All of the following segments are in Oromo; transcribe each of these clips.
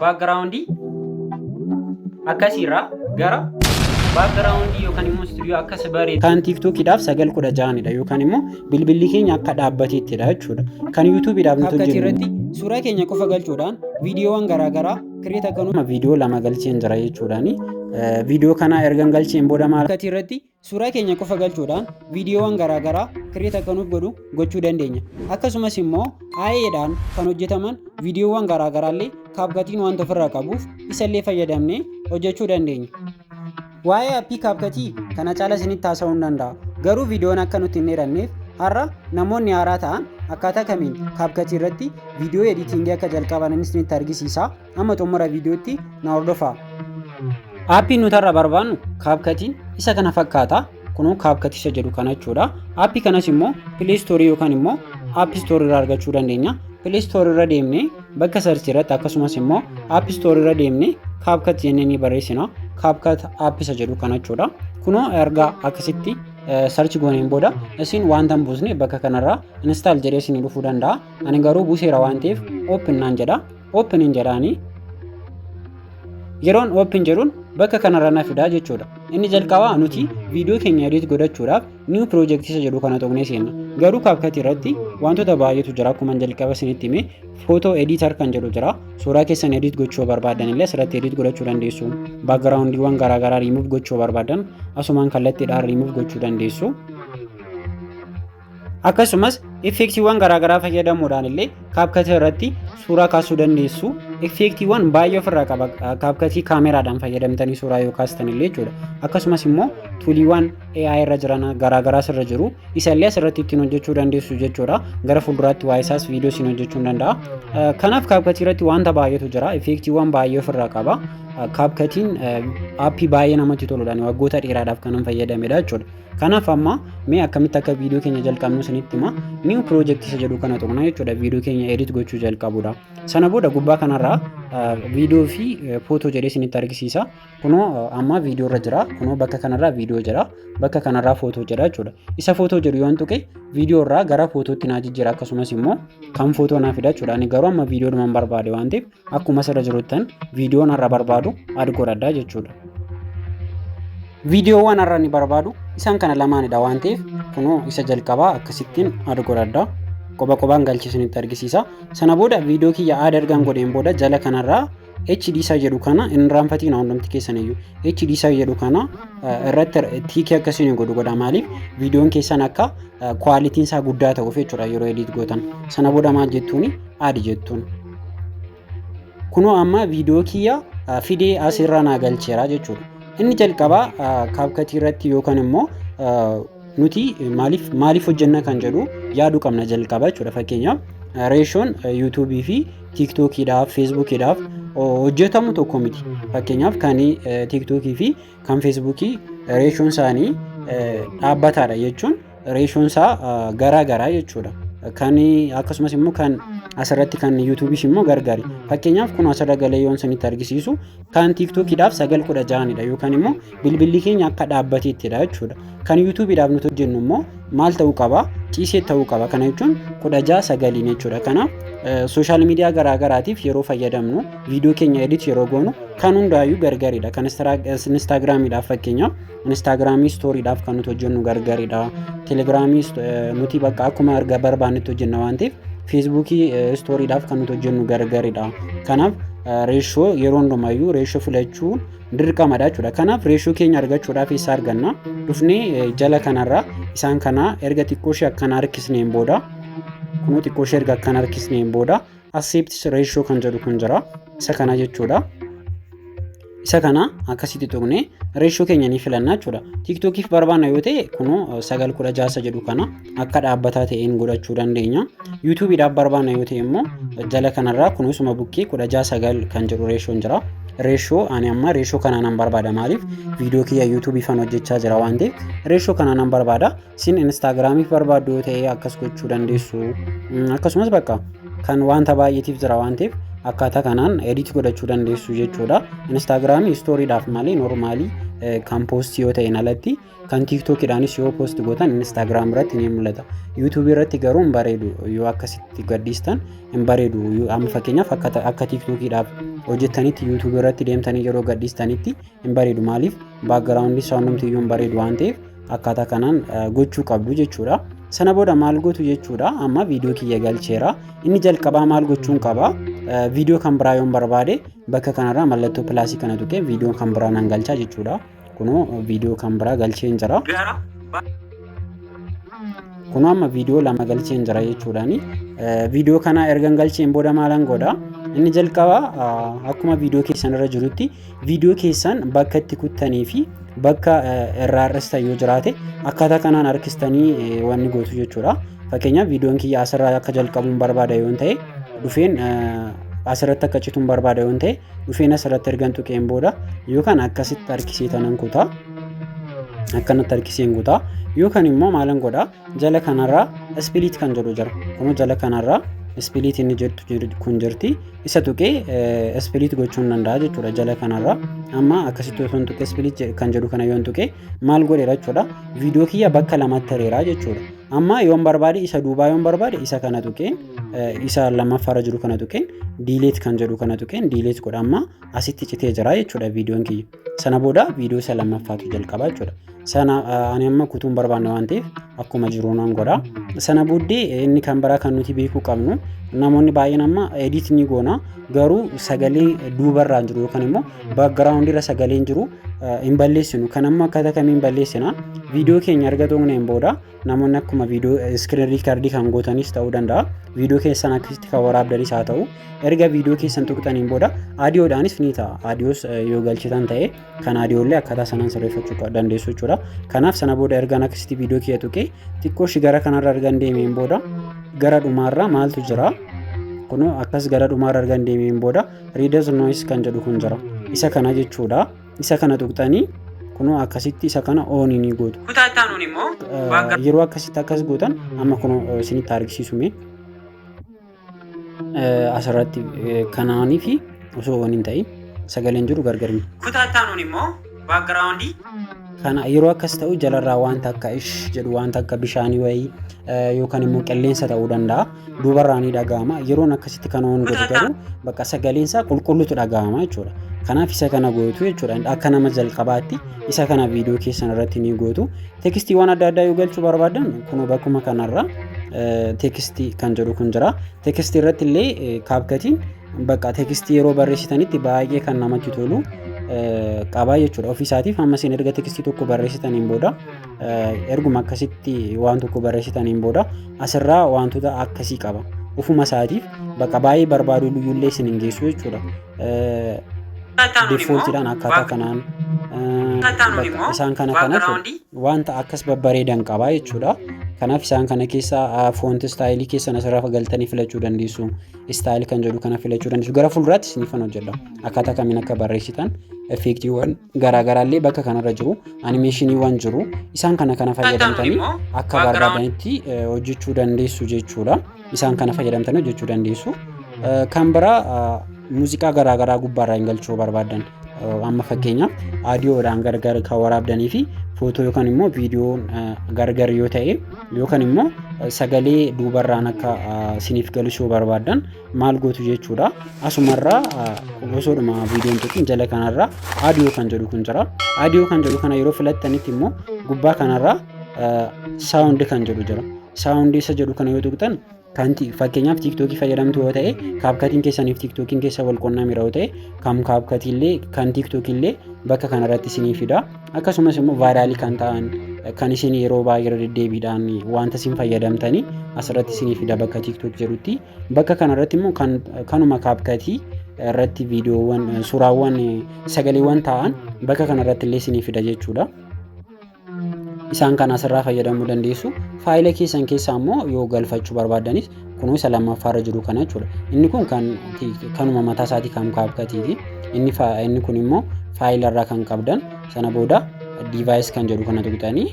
Backgroundii akkasiirraa gara backgroundii yookaan immoo istuudiyoo akkas bareedu. Kan TikTokiidhaaf 9:16dha yookaan immoo bilbilli keenya akka dhaabbateettidha jechuudha. Kan YouTubeiidhaaf nuti CapCutii hojjennu irratti suuraa keenya qofa galchuudhaan viidiyoowwan garaagaraa create akka nu Viidiyoo lama galcheen jira jechuudhaani. Viidiyoo kana ergan galcheen booda maal CapCutii irratti suuraa keenya qofa galchuudhaan viidiyoowwan garaagaraa create akka nuuf godhu gochuu dandeenya. Akkasumas immoo AI'dhaan kan hojjetaman viidiyoowwan garaagaraa CapCutiin wanta ofirraa qabuuf isallee fayyadamnee hojjechuu dandeenya. Waa'ee aappii CapCutii kana caala isinitti haasa'uu hin danda'a. Garuu viidiyoon akka nutti hin dheeranneef, har'a namoonni haaraa ta'an akkaataa kamiin CapCutii irratti viidiyoo editingii akka jalqaban isinitti argisiisa. Amma xumura viidiyootti na hordofaa. Aappiin nuti irra barbaannu CapCutiin isa kana fakkaata. Kunoo CapCut isa jedhu kana jechuudha. Aappii kanas immoo Play Store yookaan immoo App Store irraa argachuu dandeenya. Play Store irra deemnee bakka search irratti, akkasumas immoo App Store irra deemnee CapCut jennee ni barreessina. CapCut app isa jedhu kana jechuudha. Kunoo erga akkasitti search gooneen booda, isin wanta hin buusne bakka kanarraa install jedhee isin dhufuu danda'a. Ani garuu buuseera waan ta'eef open naan jedha. Open hin jedhaanii. Yeroon open jedhuun bakka kanarra na fidaa jechuudha. Inni jalqabaa nuti viidiyoo keenya edit godhachuudhaaf new project isa jedhu kana tuqnee seenna. Garuu CapCut irratti wantoota baay'eetu jira. Akkuma jalqaba isinitti hime, photo editor kan jedhu jira. Suuraa keessan edit gochuu barbaadan illee asirratti edit godhachuu dandeessu. Backgroundiiwwan garaagaraa rimuuf gochuu barbaadan asumaan kallattiidhaan rimuuf gochuu dandeessu. Akkasumas effectiiwwan garaagaraa fayyadamuudhaan illee CapCutii irratti suuraa kaasuu dandeessu. Effectiiwwan baay'ee ofirraa qaba CapCutii, kaameraadhaan fayyadamtanii suuraa yoo kaastan illee jechuudha. Akkasumas immoo tooliiwwan AI irra jiran garaagaraas irra jiru. Isa illee asirratti ittiin hojjechuu dandeessu jechuudha. Gara fuulduraatti waa'ee isaas viidiyoo isin hojjechuu hin danda'a. Kanaaf CapCutii irratti wanta baay'eetu jira. Effectiiwwan baay'ee ofirraa qaba. CapCutiin aappii baay'ee namatti toludha. Waggoota dheeraadhaaf kan fayyadamedha jechuudha. Kanaaf amma mee akkamitti akka viidiyoo keenya jalqabnu isinitti hima. New project isa jedhu kana tuqna jechuudha. Viidiyoo keenya edit gochuu jalqabudha. Sana booda gubbaa kanarraa viidiyoo fi footoo jedhee isinitti argisiisa. Kunoo amma viidiyoo irra jira. Kunoo bakka kanarraa viidiyoo jira. Bakka kanarraa footoo jira jechuudha. Isa footoo jedhu yoon tuqe, viidiyoo irraa gara footootti naa jijjiira, akkasumas immoo kan footoo naa fida jechuudha. Ani garuu amma viidiyoodhuma barbaade waan ta'eef, akkuma asirra jiruttan viidiyoon har'a barbaadu add godhadhaa jechuudha. Viidiyoowwan har'a ni barbaadu isaan kana lamaanidha waan ta'eef, kunoo isa jalqabaa akkasittiin add godhadha. Qoba qobaan galchee isinitti argisiisa. Sana booda viidiyoo kiyya add ergaan godheen booda, jala kanarraa HD isa jedhu kana hin irraanfatiin hundumti keessan iyyuu. HD isa jedhu kana irratti tickii akkasiin godhu godha. Maaliif? Viidiyoon keessan akka qualityn isaa guddaa ta'uuf jechuudha yeroo edit gootan. Sana booda maal jettuuni? Add jettuun. Kunoo amma viidiyoo kiyya fidee asirra naa galcheera jechuudha. Inni jalqabaa CapCutii irratti yookaan immoo nuti maaliif maaliif hojjenna kan jedhu yaaduu qabna jalqaba jechuudha. Fakkeenyaaf, ratioon YouTubeii fi TikTokiidhaaf, Facebookiidhaaf hojjetamu tokko miti. Fakkeenyaaf, kan TikTokii fi kan Facebookii ratioon isaanii dhaabbataadha jechuun ratioon isaa garaa garaa jechuudha. Kan akkasumas immoo kan asirratti kan YouTubeiis immoo gargari. Fakkeenyaaf, kun asirra galee yoon isinitti argisiisu, kan TikTokiidhaaf 9:16dha yookaan immoo bilbilli keenya akka dhaabbateettidha jechuudha. Kan YouTubeiidhaaf nuti hojjennu immoo maal ta'uu qaba? Ciisee ta'uu qaba. Kana jechuun 16:9iin jechuudha. Kanaaf social media garaagaraatiif yeroo fayyadamnu, viidiyoo keenya edit yeroo goonu kan hundaayyuu gargaridha. Kan Instagramiidhaaf, fakkeenyaaf, Instagramii storydhaaf kan nuti hojjennu gargaridha. Telegramii nuti bakka akkuma erga barbaannetti hojjenna waan ta'eef, Facebookii storydhaaf kan nuti hojjennu gargaridha. Kanaaf ratio yeroo hundumayyuu ratio filachuun dirqamadha jechuudha. Kanaaf ratio keenya argachuudhaaf eessa arganna? Dhufnee jala kanarraa isaan kana erga xiqqoo ishee akkana harkisneen booda, kunoo xiqqoo ishee erga akkana harkisneen booda, aspect ratio kan jedhu kun jira. Isa kana jechuudha. Isa kana akkasitti tuqnee ratio keenya ni filanna jechuudha. TikTokiif barbaanna yoo ta'e, kunoo 9:16 jedhu kana akka dhaabbataa ta'een godhachuu dandeenya. YouTubeiidhaaf barbaanna yoo ta'e immoo, jala kanarraa kunuusuma bukkee 16:9 kan jedhu ratioon jira. Ratio ani amma ratio kanaan nan barbaada. Maaliif? Viidiyoo kiyya YouTubeii fan hojjechaa jira waan ta'eef ratio kanaan nan barbaada. Isin Instagramiif barbaaddu yoo ta'e akkas gochuu dandeessu. Akkasumas bakka kan wanta baay'eetiif jira waan ta'eef, akkaataa kanaan edit godhachuu dandeessu jechuudha. Instagramii storydhaaf malee normalii Kan post yoo ta'een alatti kan TikTokiidhaanis yoo post gootan Instagram irratti ni mul'ata. YouTubeii irratti garuu hin bareedu. Yoo akkasitti gadhiistan hin bareedu. Amma fakkeenyaaf akka TikTokiidhaaf hojjettanitti YouTubeii irratti deemtanii yeroo gadhiistanitti hin bareedu. Maaliif? Backgroundii isaa hundumti iyyuu hin bareedu waan ta'eef akkaataa kanaan gochuu qabdu jechuudha. Sana booda maal gootu jechuudha? Amma viidiyoo kiyya galcheera. Inni jalqabaa maal gochuun qaba? Viidiyoo kan biraa yoon barbaade bakka kanarraa mallattoo plusii kana tuqee viidiyoo kan biraa nan galchaa jechuudha. Kunoo viidiyoo kan biraa galcheen jira. Kunoo amma viidiyoo lama galcheen jira jechuudhaani. Viidiyoo kana ergan galcheen booda maalan godha? Inni jalqabaa akkuma viidiyoo keessan irra jirutti viidiyoo keessan bakka itti kuttanii fi bakka irraa hir'istan yoo jiraate akkaataa kanaan harkistanii wanni gootu jechuudha. Fakkeenyaaf, viidiyoon kiyya asirraa akka jalqabuun barbaada yoon ta'e, dhufeen asirratti akka cituun barbaada yoon ta'e, dhufeen asirratti ergan tuqeen booda yookaan akkasitti harkisee tanan kutaa, akkanatti harkiseen kutaa, yookaan immoo maalan godhaa? Jala kanarraa split kan jedhu jira. Kunoo jala kanarraa split inni jettu kun jirti. Isa tuqee split gochuun danda'a jechuudha jala kanarraa. Amma akkasitti osoo hin tuqee split kan jedhu kana yoon tuqee maal godheera jechuudha? Viidiyoo kiyya bakka lamatti hireera jechuudha. Amma yoon barbaade, isa duubaa yoon barbaade, isa kana tuqeen, isa lammaffaarra jiru kana tuqeen, delete kan jedhu kana tuqeen delete godha. Amma asitti citee jira jechuudha viidiyoon kiyya. Sana booda viidiyoo isa lammaffaatu jalqaba jechuudha. Sana ani amma kutuun barbaanne waan ta'eef akkuma jiru nan godha. Sana booddee inni kan biraa kan nuti beekuu qabnu, namoonni baay'een amma edit ni goona, garuu sagalee duubarraan jiru yookaan immoo backgroundii irra sagaleen jiru hin balleessinu. Kan amma akkaataa kamiin balleessina? Viidiyoo keenya erga tuqneen booda namoonni akkuma viidiyoo screen recordii kan gootanis ta'uu danda'a. Viidiyoo keessan akkasitti kan waraabdanis haa ta'u, erga viidiyoo keessan tuqxaniin booda audiodhaanis ni ta'a. Audios yoo galchitan ta'e kan audiollee akkaataa sanaan sirreeffachuu dandeessu jechuudha. Kanaaf sana booda ergaan akkasitti viidiyoo kiyya tuqee xiqqoo shi gara kanarra ergan deemeen booda gara dhumaarra maaltu jira? Kunoo akkas gara dhumaarra ergan deemeen booda reduce noise kan jedhu kun jira. Isa kana jechuudha. Isa kana tuqxanii kunoo akkasitti isa kana onii ni gootu. Kutaa itti aanuun immoo Yeroo akkasitti akkas gootan, amma kunoo isinitti argisiisume, asirratti kanaanii fi osoo on hin ta'in sagaleen jiru gargar miti. Kutaa itti aanuun immoo backgroundii Kana yeroo akkas ta'u jalarraa wanta akka ish jedhu, wanta akka bishaanii wayii yookaan immoo qilleensa ta'uu danda'a. Duubarraa ni dhaga'ama. Yeroon akkasitti kan on godhu garuu bakka sagaleen isaa qulqulluutu dhaga'ama jechuudha. Kanaaf isa kana gootu jechuudha. Akka nama jalqabaatti isa kana viidiyoo keessan irratti ni gootu. Textiiwwan adda addaa yoo galchuu barbaadan kunoo bakkuma kanarra textii kan jedhu kun jira. Textii irratti illee CapCutiin bakka textii yeroo barreessitanitti baay'ee kan namatti tolu qabaa jechuudha. Ofii isaatiif amma isin erga textii tokko barreessitaniin booda, erguma akkasitti waan tokko barreessitaniin booda asirraa wantoota akkasii qaba. Ofuma isaatiif bakka baay'ee barbaadu iyyuullee isin hin geessu jechuudha. Defaultiidhaan akkaataa kanaan isaan kana kana wanta akkas babbareedan qabaa jechuudha. Kanaaf isaan kana keessa font styleii keessan asirraa galtanii filachuu dandeessu. Style kan jedhu kana filachuu dandeessu. Gara fuulduraatti isiniifan hojjedha. Akkaataa kamiin akka barreessitan, effectiiwwan garaagaraallee bakka kanarra jiru, animationiiwwan jiru. Isaan kana kana fayyadamtanii akka barbaadanitti hojjechuu dandeessu jechuudha. Isaan kana fayyadamtanii hojjechuu dandeessu. Kan biraa muuziqaa garaagaraa gubbaarraa hin galchuu barbaadan, amma fakkeenyaaf audiodhaan gargar kan waraabdanii fi footoo yookaan immoo viidiyoon gargar yoo ta'e, yookaan immoo sagalee duubarraan akka isiniif galchuu barbaadan maal gootu jechuudha? Asumarraa osoodhuma viidiyoon tuqin jala kanarraa audio kan jedhu kun jira. Audio kan jedhu kana yeroo filattanitti immoo gubbaa kanarraa sound kan jedhu jira. Sound isa jedhu kana yoo tuqxan, kan fakkeenyaaf TikTokii fayyadamtu yoo ta'e, CapCutiin keessaniif TikTokiin keessa wal qunnamira yoo ta'e, kan CapCutiillee kan TikTokiillee bakka kanarratti isinii fida. Akkasumas immoo viralii kan ta'an, kan isin yeroo baay'ee irra deddeebiidhaan wanta isin fayyadamtanii asirratti isinii fida bakka TikTok jedhutti. Bakka kanarratti immoo kanuma CapCutii irratti viidiyoowwan, suuraawwan, sagaleewwan ta'an bakka kanarratti illee isinii fida jechuudha. Isaan kana asirraa fayyadamuu dandeessu. Faayila keessan keessaa immoo yoo galfachuu barbaaddanis kunuu isa lammaffaarra jiru kana jechuudha. Inni kun kan kanuma mataa isaatii kan CapCutiiti. Inni kun immoo faayila irraa kan qabdan. Sana booda device kan jedhu kana tuqxanii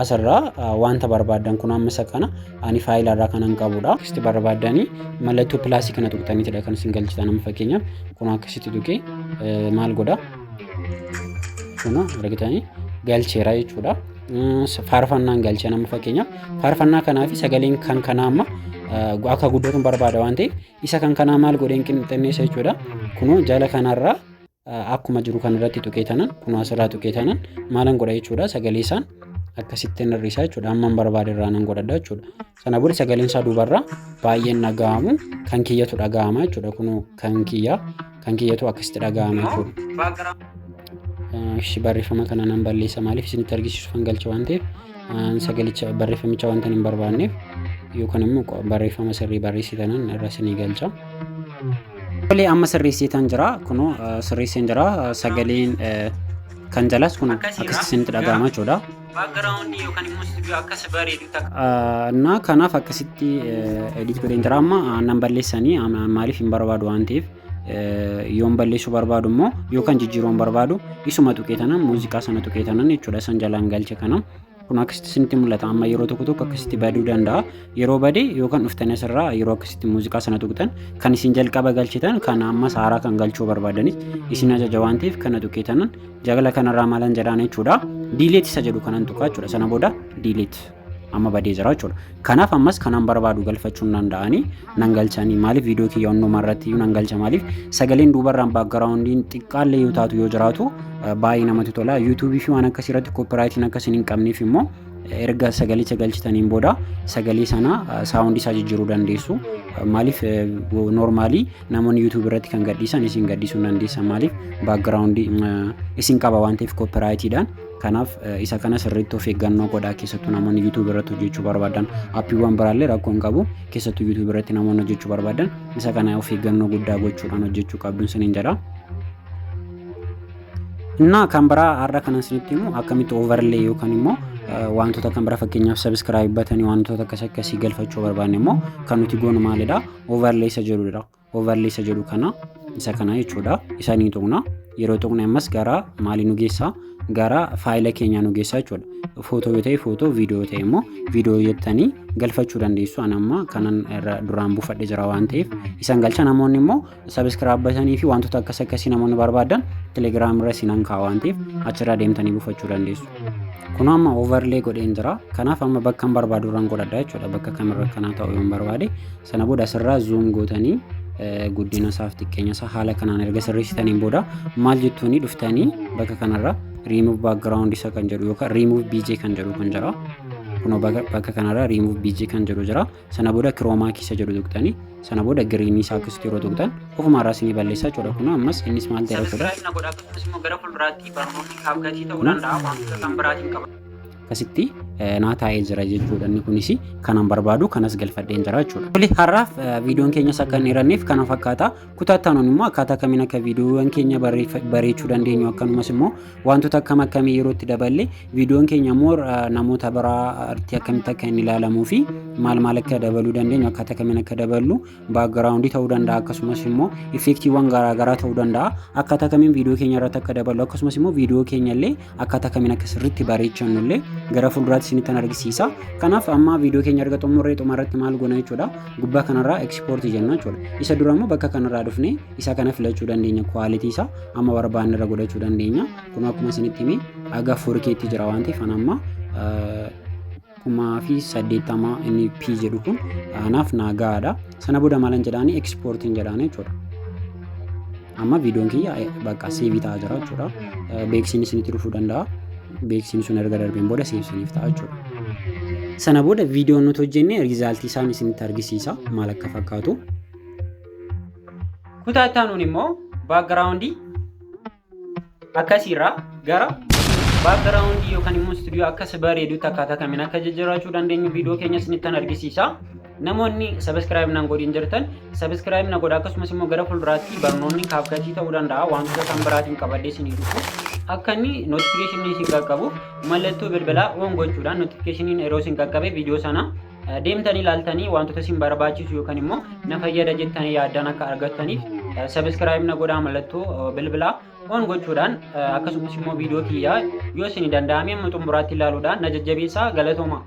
asirraa wanta barbaaddan, kun amma isa kana ani faayila irraa kanan qabudha. Akkasitti barbaaddanii mallattoo plusii kana tuqxaniitidha kan isin galchitan. Amma fakkeenyaaf kun akkasitti tuqee maal godha? Kunoo argitanii galcheera jechuudha. Faarfannaan galchee nama, fakkeenyaaf faarfannaa kanaa fi sagaleen kan kanaa amma akka guddatuun barbaada waan ta'eef, isa kan kanaa maal godheen xinneessa jechuudha. Kunoo jala kanarraa akkuma jiru kanarratti tuqee tanan, kunoo asirraa tuqee tanan maalan godha jechuudha? Sagalee isaan akkasitti hir'isaa jechuudha. Amma barbaade irraa nan godhadha jechuudha. Sana booda sagaleen isaa duubarraa baay'een dhaga'amu, kan kiyyatu dhaga'ama jechuudha. Kunoo kan kiyyatu akkasitti dhaga'ama jechuudha. Ishi barreeffama kana nan balleessa. Maaliif? Isinitti argisiisuuf kan galche waan ta'eef, sagalicha barreeffamicha wanta hin barbaanneef, yookaan immoo barreeffama sirrii barreessitanan irra isinii galcha. Tolee, amma sirreessitan jira. Kunoo sirreesseen jira. Sagaleen kan jalas kun akkasitti isinitti dhaga'ama jechuudha. Background yookaan immoo studio akkas bareedu. እና kanaaf akkasitti edit godheen jira. Amma nan balleessanii, maaliif? Hin barbaadu waan ta'eef. Yoon balleessuu barbaadu immoo yookaan jijjiiruu barbaadu, isuma tuqee tanan, muuziqaa sana tuqee tanan jechuudha, san jalaan galche kana. Kun akkasitti isinitti mul'ata. Amma yeroo tokko tokko akkasitti baduu danda'a. Yeroo bade yookaan dhuftanii asirraa yeroo akkasitti muuziqaa sana tuqxan, kan isin jalqaba galchitan kan amma haaraa kan galchuu barbaadanis isin ajaja waan ta'eef, kana tuqee tanan jagala kanarraa maalan jedhaan jechuudha? Delete isa jedhu kanan tuqaa jechuudha. Sana booda delete, amma badee jira jechuudha. Kanaaf ammas kanan barbaadu galfachuu hin danda'anii nan galchanii. Maaliif? Viidiyoo kiyya hundumaa irratti iyyuu nan galcha. Maaliif? Sagaleen duubarraan backgroundiin xiqqaallee yoo taatu, yoo jiraatu baay'ee namatti tola. YouTubeii fi waan akkasii irratti copyrightiin akkasiin hin qabneef immoo, erga sagalicha galchitaniin booda sagalee sana soundii isaa jijjiiruu dandeessu. Maaliif? Normalii namoonni YouTubeii irratti kan gadhiisan isin gadhiisuu hin dandeessan. Maaliif? Backgroundii isin qaba waan ta'eef copyrightiidhaan. Kanaaf isa kana sirriitti of eeggannoo godhaa, keessattuu namoonni YouTubeii irratti hojjechuu barbaadan. Appiiwwan biraallee rakkoo hin qabu. Keessattuu YouTubeii irratti namoonni hojjechuu barbaadan isa kana of eeggannoo guddaa gochuudhaan hojjechuu qabdu isiniin jedha. እና kan biraa har'a kanan isinitti himu akkamitti overlay yookaan immoo wantoota kan biraa, fakkeenyaaf subscribe buttonii, wantoota akkas akkasii galfachuu barbaanne immoo kan nuti goonu maalidha? Overlay isa jedhudha. Overlay isa jedhu kana, isa kana jechuudha. Isa ni tuqna. Yeroo tuqne ammas gara maalii nu geessa? Gara faayila keenyaa nu geessa jechuudha. Footoo yoo ta'e footoo, viidiyoo yoo ta'e immoo viidiyoo jettanii galfachuu dandeessu. Ani amma kanan irra duraan buufadhe jira waan ta'eef isan galcha. Namoonni immoo subscribe buttonii fi wantoota akkas akkasii namoonni barbaadan, Telegram irra isinan kaa'a waan ta'eef achirraa deemtanii buufachuu dandeessu. Kun amma overlay godheen jira. Kanaaf amma bakka hin barbaadu irraan godhadha jechuudha. Bakka kamirra akkanaa ta'u yoon barbaade, sana booda asirraa zoom gootanii guddina isaaf xiqqeenya isaa haala kanaan erga sirreessitaniin booda maal jettuuni? Dhuftanii bakka kanarra remove background isa kan jedhu yookaan remove BG kan jedhu kun jira. Kunoo bakka kanarra remove BG kan jedhu jira. Sana booda chroma key isa jedhu tuqxanii, sana booda greenii isaa akkasitti yeroo tuqxan ofumaarraa isinii balleessaa jechuudha. Kunoo ammas innis maal ta'e jechuudha? Subscribe na godhaa, akkasumas immoo gara fuulduraatti barnoonni CapCutii ta'uu danda'a, wantoota kan biraatiin qaba. Akkasitti naa taa'ee jira jechuudha. Inni kunis kanan barbaadu kanas galfadheen jira jechuudha. Tole, har'aaf viidiyoon keenyas akka hin dheeranneef kana fakkaata. Kutaa itti aanuun immoo akkaataa kamiin akka viidiyoowwan keenya bareechuu dandeenyu, akkanumas immoo wantoota akkam akkamii yeroo itti daballe viidiyoon keenya immoo namoota biraatti akkamitti akka inni ilaalamuu fi maal maal akka dabaluu dandeenyu, akkaataa kamiin akka daballu, backgroundii ta'uu danda'a, akkasumas immoo effectiiwwan garaagaraa ta'uu danda'a, akkaataa kamiin viidiyoo keenya irratti akka daballu, akkasumas immoo viidiyoo keenya illee akkaataa kamiin akka sirriitti bareechannu illee gara fuulduraatti isinitti argisiisa. Kanaaf amma viidiyoo keenya erga xumurree xuma irratti maal goona jechuudha? Gubbaa kanarraa export jenna jechuudha. Isa dura immoo bakka kanarraa dhufnee isa kana filachuu dandeenya. Quality isaa amma barbaanne irra godhachuu dandeenya. Kun akkuma isinitti hime haga 4K'tti jira waan ta'eef, an amma 1080 inni P jedhu kun anaaf naa gahaadha. Sana booda maalan jedhaanii? Exportiin jedhaan jechuudha. Amma viidiyoon kiyya bakka save ta'aa jira jechuudha. Beeksisni isinitti dhufuu danda'a. Beeksisni sun erga darbeen booda save isiniif ta'a jechuudha. Sana booda viidiyoon nuti hojjenne resultii isaan isinitti argisiisa maal akka fakkaatu. Kutaa itti aanuun immoo backgroundii akkasiirraa gara backgroundii yookaan immoo istuudiyoo akkas bareedutti akkaataa kamiin akka jijjiirrachuu dandeenyu viidiyoo keenya isinitti argisiisa. Namoonni subscribe nan godhin jirtan subscribe na godha, akkasumas immoo gara fuulduraatti barnoonni CapCutii ta'uu danda'a, wantoota kan biraatiin qabadhee isinii dhufu akka inni notificationii isin qaqqabuuf mallattoo bilbilaa on gochuudhaan notificationiin yeroo isin qaqqabe viidiyoo sana deemtanii ilaaltanii wantoota isin barbaachisu yookaan immoo na fayyada jettanii yaaddan akka argattaniif subscribe na godhaa, mallattoo bilbilaa on gochuudhaan, akkasumas immoo viidiyoo kiyyaa yoo isin danda'ame amma xumuraatti ilaaluudhaan na jajjabeessaa. Galatooma.